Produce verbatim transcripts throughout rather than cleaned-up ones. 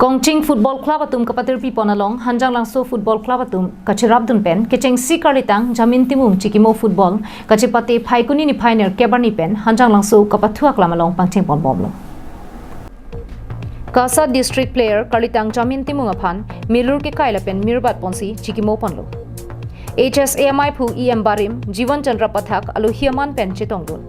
Kongching Football Club atum kapatirpi pon along Hanjanglangso Football Club atum kachirapdun pen kechengsi Karlitang Jamin Timung chikimo football kachepate Phaikuni niphai nerkep arni pen Hanjanglangso kapathu aklam along pangcheng ponbomlo. KASA district player Karlitang Jamin Timung aphan milur kekai lapen mirbat ponsi chikimo ponlo. H S A M I phu E M Barim, Jiwan Chandra Pathak, alohi aman pen chetongdun.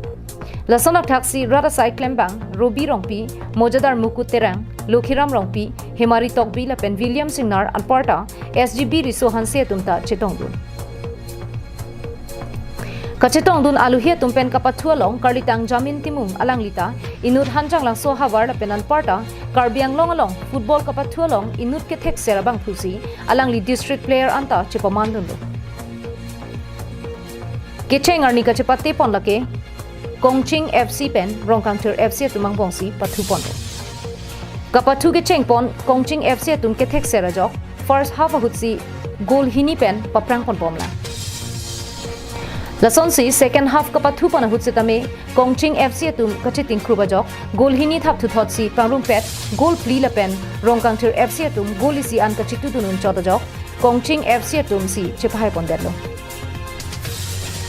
Lason akthaksi rat asai klembang Robi Rongpi, mojadar Mukut Terang, Lokhiram Rongpi, Hemari Tokbi lapen William Singnar anparta S G B Riso Hanse atum ta chetongdun. Kachetongdun alohi atum pen kapathu along Karlitang Jamin Timung alanglita inut Hanjanglangso havar lapen anparta Karbi Anglong along football kapathu along inut kethekser abangphusi alangli district player anta chepamandunlo. Kecheng arni kachepate pon lake Kongching F C pen Rongkangthir F C atum angbongsi pathu ponlo. Kapathu kecheng pon Kongching F C atum kethekser ajok first half ahutsi goal hini pen paprang ponbomlang. Lasonsi second half kapathu pon ahut setame Kongching F C atum kachitingkrup ajok goal hini thapthuthotsi pangrumpet goal phli lapen Rongkangthir F C atum goal isi an kachitudun unchot ajok Kongching F C atumsi chepahai pondetlo.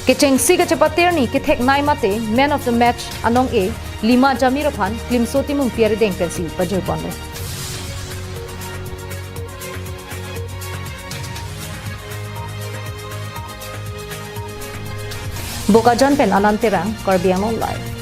Kechengsi kachepate arni kethek nai mate man of the match anong-e Lima Jamir aphan Klimso Timungpi arideng pensi pajirponlo. Bokajan pen Anand Terang, Karbi Anglong Live.